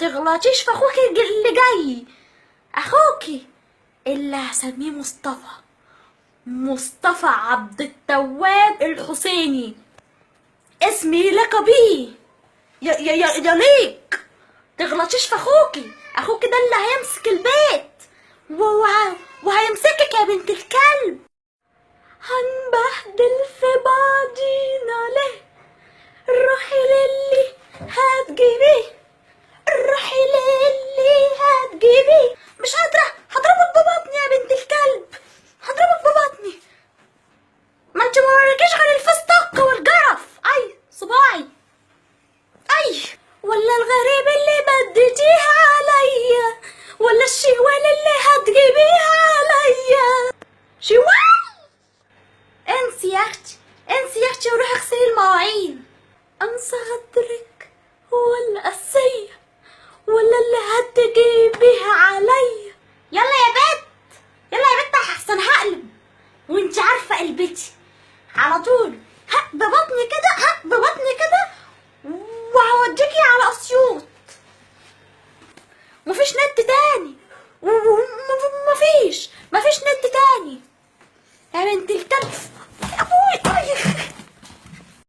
تغلطيش في اخوكي اللي جاي، اخوكي اللي هسميه مصطفى، مصطفى عبد التواب الحسيني، اسمي لك بيه يا يا يا يليق. تغلطيش في اخوكي، اخوكي ده اللي هيمسك البيت وهيمسكك يا بنت الكلب. هنبهدل في بعضينا ليه؟ روحي للي هتجيبيه، روحي للي هتجيبيه. مش قادرة، هضربك ببطني يا بنت الكلب، هضربك ببطني. ما انت ما وراكيش غير الفستق والجرف. اي صباعي، اي ولا الغريب اللي بديتيها عليا، ولا الشوال اللي هتجيبيها عليا. شوال؟ انسي يا اختي، انسي يا اختي وروحي اغسلي المواعين. انسى غدرك ولا قسية ولا اللي هتجيبيها عليا. يلا يا بت، يلا يا بت، احسن هقلب وانت عارفه قلبتي على طول. ها ببطني كده، ها ببطني كده، وهوديكي على اسيوط. مفيش نت تاني، مفيش نت تاني يا بنت الكلب. ابوي، أي.